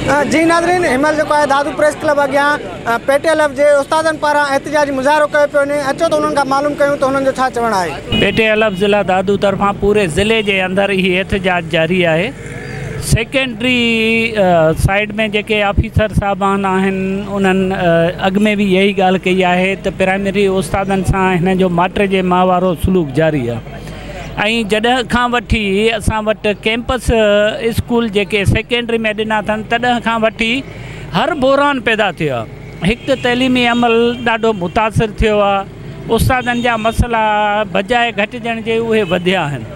جي ناظرين هن مهل جيڪو آهي دادو پريس ڪلب اڳيان پي ٽي ايل ايف جي استادن پاران احتجاجي مظاهرو ڪيو پيو وڃي اچو ته انهن کان معلوم ڪيون ته انهن جو ڇا چوڻ آهي. پي ٽي ايل ايف ضلع دادو طرفان پوري ضلعي جي اندر هي احتجاج جاري آهي سيڪنڊري سائيڊ ۾ جيڪي آفيسر صاحبان آهن انهن اڳ ۾ به اها ئي ڳالهه ڪئي آهي ته پرائمري استادن سان هنن جو ماٽ جي ماء وارو سلوڪ جاري آهي ۽ جڏهن کان وٺي اسان وٽ ڪيمپس اسڪول جيڪي سيڪنڊري ۾ ڏنا اٿن تڏهن کان وٺي هر بحران پيدا ٿيو آهي هڪ ته تعليمي عمل ڏاڍو متاثر ٿيو آهي استادن جا مسئلا بجاء گهٽجڻ جي اهي وڌيا آهن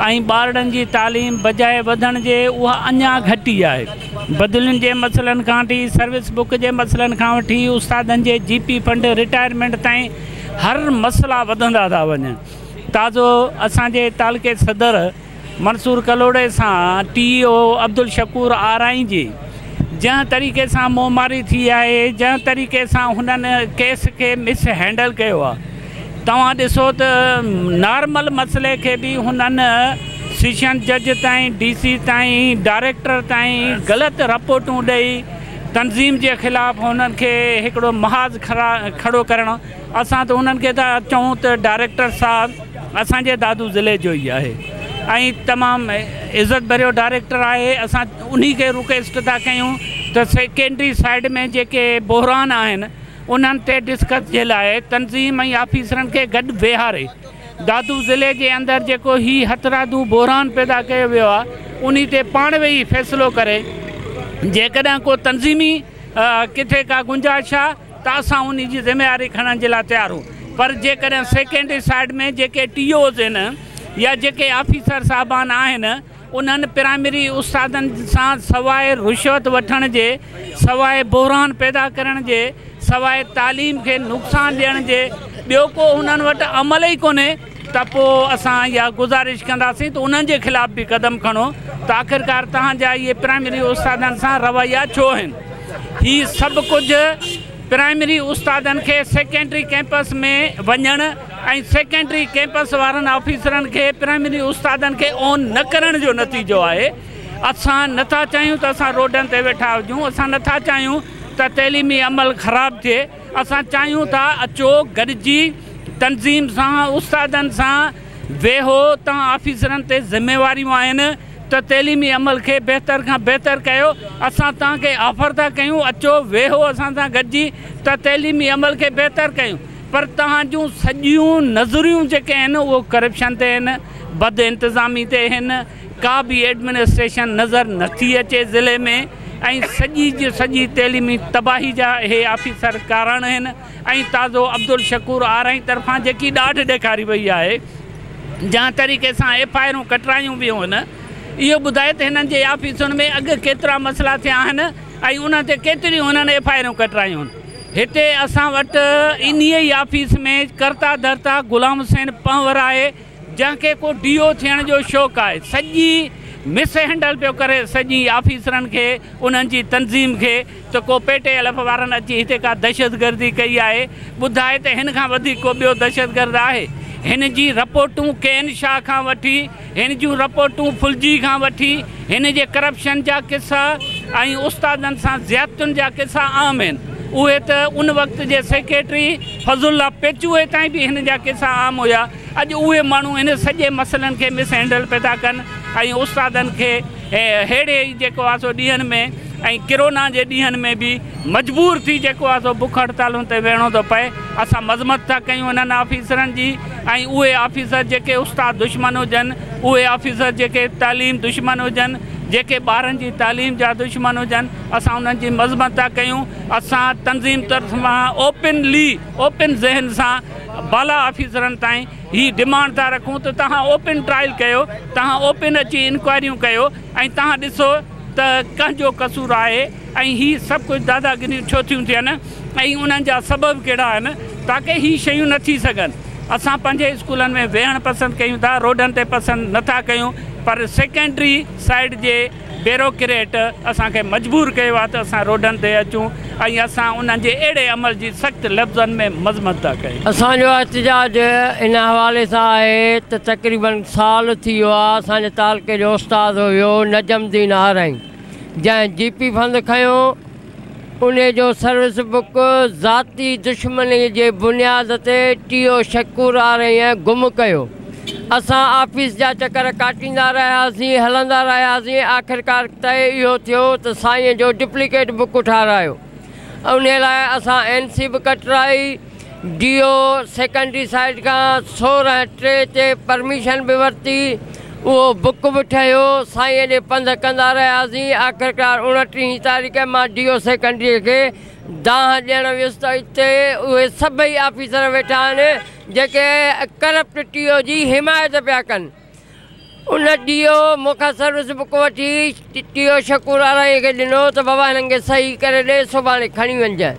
۽ ٻارڙن جي تعليم بجاء وڌڻ جي اها اڃا گهٽي آهي بدلين جي مسئلن کان وٺي سروس بڪ جي مسئلن کان وٺي استادن جي جي پي فنڊ رٽائرمينٽ تائين هر مسئلا وڌندا ٿا وڃن تازو اسان جي تعلقي صدر منصور ڪلهوڙي سان ٽي او عبدالشڪور آرائين جي جنهن طريقي سان منهن ماري ٿي آهي جنهن طريقي سان هنن ڪيس کي مس هينڊل ڪيو آهي توهان ڏسو ته نارمل مسئلي کي به هنن سيشن جج تائين ڊي سي تائين ڊائريڪٽر تائين غلط رپورٽون ڏئي تنظيم جي خلاف هنن کي هڪڙو محاذ کڙو ڪرڻ اسان ته انهن کي ٿا چئون ته ڊائريڪٽر صاحب اسان جي دادو ضلعي جو ئي آهي ۽ تمام عزت ڀريو ڊائريڪٽر آهي اسان انهي کي رڪويسٽ ٿا ڪيون ته سيڪنڊري سائيڊ ۾ جيڪي بحران آهن انهن تي ڊسڪس جي لاء تنظيم ۽ آفيسرن کي گڏ ويهاري دادو ضلعي جي اندر جيڪو هي هٿرادو بحران پيدا ڪيو ويو آهي انهي تي پاڻ ويهي فيصلو ڪري جيڪڏهن ڪو تنظيمي ڪٿي ڪا گنجائش آهي ته اسان انهي جي ذميواري کڻڻ جي لاء تيار هون پر جيڪڏهن سيڪنڊري سائيڊ ۾ جيڪي ٽي اوز آهن يا جيڪي آفيسر صاحبان آهن انهن پرائمري استادن سان سواء رشوت وٺڻ جي سواء بحران پيدا ڪرڻ جي سواء تعليم کي نقصان ڏيڻ جي ٻيو ڪو انهن وٽ عمل ئي ڪونهي ته پوء اسان اها گذارش ڪنداسين ته انهن جي خلاف به قدم کڻو ته آخرڪار توهان جا اهي پرائمري استادن سان رويا ڇو آهن. هي سڀ ڪجهه پرائمري استادن کي سيڪنڊري ڪئمپس ۾ وڃڻ ۽ سيڪنڊري ڪئمپس وارن آفيسرن کي پرائمري استادن کي اون نه ڪرڻ جو نتيجو آهي. اسان نه ٿا چاهيون ته اسان روڊن تي ويٺا هجون، اسان نه ٿا چاهيون ته تعليمي عمل خراب ٿئي، اسان چاهيون ٿا اچو گڏجي تنظيم سان استادن سان ويهو، توهان آفيسرن تي ذميواريون آهن. ته تعليمي عمل کي بهتر کان بهتر ڪيو، اسان توهان کي آفر ٿا ڪيون اچو ويهو اسان سان گڏجي ته تعليمي عمل کي بهتر ڪيون پر توهان جون سڄيون نظريون جيڪي آهن اهو ڪرپشن تي آهن بد انتظامي تي آهن ڪا به ايڊمنسٽريشن نظر نٿي اچي ضلعي ۾ ۽ سڄي جي سڄي تعليمي تباهي جا اهي آفيسر ڪارڻ آهن ۽ تازو عبدالشڪور آرائين طرفان جيڪي ڏاڍ ڏيکاري وئي آهي جنهن طريقي سان ايف I آرون ڪٽرايون ويون آهن اهو ٻڌائي ته هنن جي آفيسن ۾ اڳ ڪيترا مسئلا ٿيا آهن ۽ انهن تي ڪيتريون هنن ايف I آرون ڪٽرايون آهن. هتي اسان وٽ انهيء ئي آفيس ۾ ڪرتا ڌرتا غلام حسين پنهور آهي جنهن کي ڪو ڊي او ٿيڻ جو شوق آهي سڄي مس هينڊل پيو ڪري سڄي آفيسرن کي انهن جي تنظيم کي ته ڪو پي ٽي ايل ايف وارن اچي هتي ڪا دهشتگردي ڪئي آهي، ٻڌائي ته هن کان وڌيڪ ڪو ٻيو دهشتگرد آهي؟ هن جي رپورٽون ڪين شاهه کان وٺي، هن جون رپورٽون ڦلجي کان وٺي، هن جي ڪرپشن جا قصا ۽ استادن سان زيادتين جا قصا عام آهن. اهي ته ان وقت جي سيڪريٽري فضل الله پيچوهي تائين به هن جا قصا عام هيا. اڄ اهي ماڻهو هن سڄي مسئلن کي مس هينڊل پيا ٿا ڪن ۽ استادن کي ههڙي ئي جيڪو آهي سو ڏينهن ۾ ۽ ڪرونا جي ڏينهن ۾ به مجبور ٿي جيڪو آهي سو بک هڙتالن تي ويهڻو ٿو پئي. اسان مذمت ٿا ڪيون انهن آفيسرن جي ۽ اهي آفيسر جيڪي استاد دشمن هجن، اهي آفيسر جيڪي تعليم دشمن هجن، جيڪي ٻارن جي تعليم جا دشمن هجن، اسان انهن جي مذمت ٿا ڪيون. اسان تنظيم طرفان اوپن لي اوپن ذهن سان بالا آفيسرن تائين هي ڊمانڊ ٿا رکون ته توهان اوپن ٽرائل ڪيو، توهان اوپن اچي انڪوائريون ڪيو ۽ توهان ڏسو ته ڪنهن جو قصور آهي ۽ هي سڀ ڪجهه داداگيريون ڇو ٿيون ٿين ۽ انهن جا سبب ڪهڙا آهن تاڪه هي شيون نه ٿي سگهن. اسان پنهنجي اسڪولن ۾ ويهڻ پسند ڪيون ٿا، روڊن تي پسند نه ٿا ڪيون پر سيڪنڊري سائيڊ جي بيروڪريٽ اسان کي مجبور ڪيو آهي ته اسان روڊن تي اچون ۽ اسان انهن جي اهڙي عمل جي سخت لفظن ۾ مذمت ٿا ڪيون. اسان جو احتجاج ان حوالي سان آهي ته تقريبن سال ٿي ويو آهي اسان جي تعلقي جو استاد هيو نجم الدين آرائين جنهن جي پي فند کنيو انهي جو سروس بڪ ذاتي دشمني جي بنياد تي ٽي او شڪور آرائين گم ڪيو. اسان آفيس جا چڪر ڪاٽيندا رهياسين، هلندا رهياسين، آخرڪار طئي اهو ٿيو ته سائين جو ڊپليڪيٽ بڪ ٺارايو. انهي لاء اسان اين سي به ڪٽرائي، ڊي او سيڪنڊري سائيڊ کان 16/3 تي پرميشن به ورتي، اهو بڪ به ٺهيو، سائين ڏي پنڌ ڪندا رهياسين، آخرڪار 29 تاريخ مان ڊي او سيڪنڊري کي دانهن ڏيڻ ويس ته اتي اهي سڀئي آفيسر ويٺا آهن جيڪي ڪرپٽ ٽي او جي حمايت پيا ڪن. ان ڊي او مون کان سروس بڪ وٺي ٽي او شڪور آرائين کي ڏنو ته بابا هنن کي صحيح ڪري ڏي، سڀاڻي کڻي وڃجانء.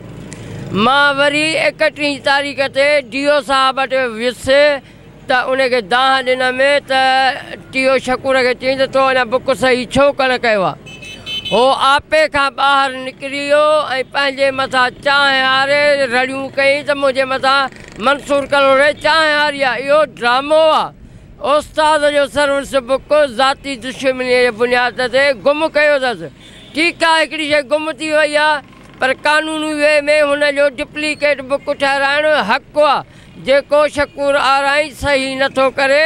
مان وري 31 تاريخ تي ڊي او صاحب وٽ ويس ته ان کي دانهن ڏنم ته ٽي او شڪور کي چيائين ته تو اڃا بڪ صحيح ڇو ڪونه ڪيو آهي؟ هو آپي کان ٻاهر نڪري ويو ۽ پنهنجي مٿان چانهه هاري رڙيون ڪيائين ته منهنجي مٿان منصور ڪلهوڙي چانهه هاري آهي، اهو ڊرامو آهي. استاد جو سروس بڪ ذاتي دشمنيء جي بنياد تي گم ڪيو اٿس. ٺيڪ آهي هڪڙي شيء گم ٿي وئي آهي پر قانوني وي ۾ هن جو ڊپليڪيٽ بڪ ٺهرائڻ حق آهي، جيڪو شڪور آرائين صحيح نٿو ڪري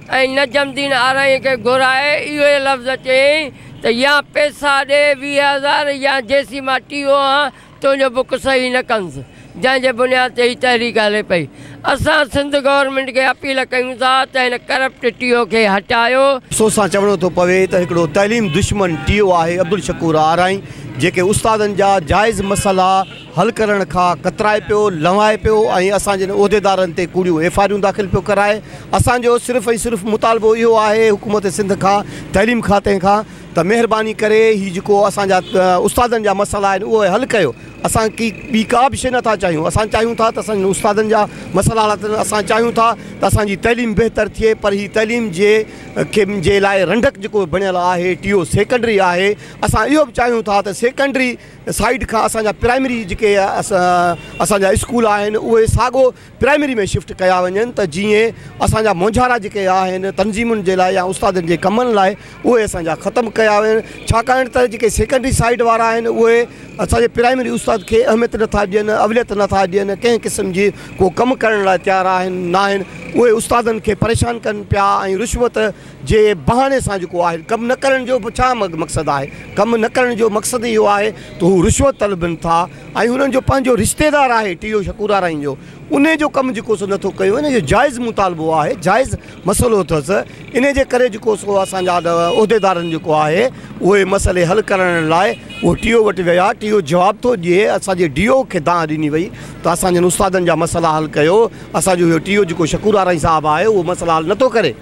۽ نجم الدين آرائين کي گهرائي اهي لفظ چيائين ته يا پئسا ڏي 20,000 يا جيسين مان ٽي او آهيان تنهنجو بڪ صحيح نه ڪندس، جنهن جي بنياد تي هي تحريڪ هلي پئي. اسان سنڌ گورنمينٽ کي اپيل ڪيون ٿا ته هن ڪرپٽ ٽي او کي هٽايو. افسوس سان چوڻو ٿو پوي ته هڪڙو تعليم دشمن ٽي او آهي عبدالشڪور آرائين، جيڪي استادن جا جائز مسئلا حل ڪرڻ کان ڪترائي پيو، لنوائي پيو ۽ اسان جن عهديدارن تي ڪوڙيون ايف آريون داخل پيو ڪرائي. اسان جو صرف ۽ صرف مطالبو اهو آهي حڪومت سنڌ کان، تعليم کاتي کان ته مهرباني ڪري هي جيڪو اسان جا استادن جا مسئلا آهن اهي حل ڪيو. اسان ڪي ٻي ڪا به شيء نٿا چاهيون. اسان چاهيون ٿا ته اسان جن استادن جا مسئلا حل ٿين، اسان چاهيون ٿا ته اسان جي تعليم بهتر ٿئي، پر هي تعليم جي کي جي لاء رنڊڪ جيڪو بڻيل آهي ٽي او سيڪنڊري آهي. اسان اهو به چاهيون ٿا ته سيڪنڊري سائيڊ کان اسان جا پرائمري جيڪي اسان جا اسڪول آهن اهي ساڳو پرائمري ۾ شفٽ ڪيا وڃن ته جيئن اسان جا مونجهارا جيڪي آهن تنظيمن جي لاء يا استادن جي ڪمن لاء اهي اسان جا ختم ڪيا وڃن، ڇاڪاڻ ته جيڪي سيڪنڊري سائيڊ وارا آهن اهي اسان جي پرائمري استاد کي اهميت نٿا ڏين، اوليت نٿا ڏين، ڪنهن قسم جي ڪو ڪم ڪرڻ لاء تيار آهن ناهن، اهي استادن کي پريشان ڪن پيا ۽ رشوت جي بهاني سان جيڪو آهي ڪم نه ڪرڻ جو به ڇا مقصد آهي؟ ڪم نه ڪرڻ جو مقصد اهو آهي ته هو رشوت طلبن ٿا ۽ هنن جو پنهنجو رشتيدار آهي ٽي او شڪور آرائين جو انهي جو ڪم جيڪو سو نٿو ڪيو ان جو جائز مطالبو آهي جائز مسئلو اٿس انهي جي ڪري جيڪو سو اسان جا عهديدارن جيڪو آهي اهي مسئلي حل ڪرڻ لاء اهو ٽي او وٽ ويا ٽي او جواب ٿو ڏئي اسان جي ڊي او کي دانهن ڏني وئي ته اسان جن استادن جا مسئلا حل ڪيو اسان جو اهو ٽي او جيڪو شڪور آرائين صاحب آهي اهو مسئلا حل نٿو ڪري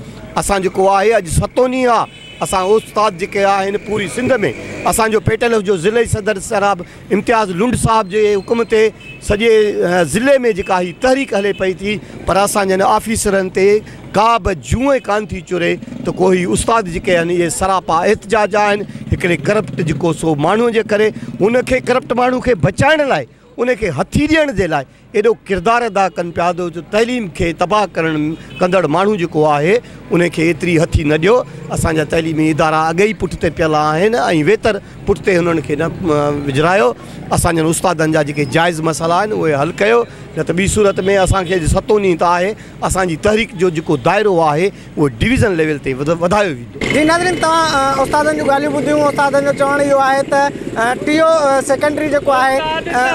اسان جيڪو آهي اڄ ستون ڏينهن آ اسان استاد جيڪي آهن پوري سنڌ ۾ اسان جو پيٽل جو ضلعي صدر جناب امتياز لنڊ صاحب جي حڪم تي سڄي ضلعي ۾ جيڪا هي تحريڪ هلي پئي ٿي پر اسان جن آفيسرن تي ڪا به جونء ڪانه ٿي چري ته ڪو هي استاد جيڪي آهن اهي سراپا احتجاج آهن هڪڙي ڪرپٽ جيڪو سو ماڻهو جي ڪري ان کي ڪرپٽ ماڻهو کي بچائڻ لاء ان کي هٿي ڏيڻ جي لاء ايڏو ڪردار ادا ڪن پيا جو تعليم کي تباهه ڪرڻ ڪندڙ ماڻهو جيڪو آهي ان کي ايتري هٿي نه ڏيو. اسان جا تعليمي ادارا اڳي ئي پٺتي پيل آهن ۽ ويتر پٺتي هنن کي نه وجهرايو. اسان جن استادن جا جيڪي جائز مسئلا آهن اهي حل ڪيو نه ته ٻي صورت ۾ اسان کي اڄ ستون ڏينهن ته آهي اسان جي تحريڪ جو جيڪو دائرو آهي اهو ڊويزن ليول تي وڌايو ويندو. جي ناظرين توهان استادن جون ڳالهيون ٻڌيون استادن جو چوڻ اهو آهي ته ٽي او سيڪنڊري جيڪو آهي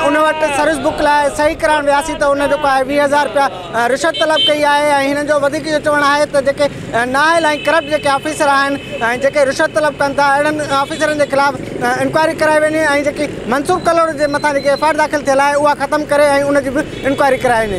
ان وٽ سروس بڪ لاء صحيح ڪرائڻ وياسين ته ان جيڪو آهي 20 هزار رپيا رشوت طلب ڪئي آهي ۽ هنن جو وڌيڪ اهو چوڻ آهي ته جيڪي نااهل ۽ ڪرپٽ جيڪي آفيسر آهن ۽ جيڪي رشوت طلب ڪن ٿا اهڙن آفيسرن جي خلاف انڪوائري ڪرائي وڃي ۽ جيڪي منصور ڪلهوڙي جي مٿان جيڪي ايف I R داخل ٿيل آهي اها ختم ڪري ۽ ان جي به انڪوائري ڪرائي وڃي.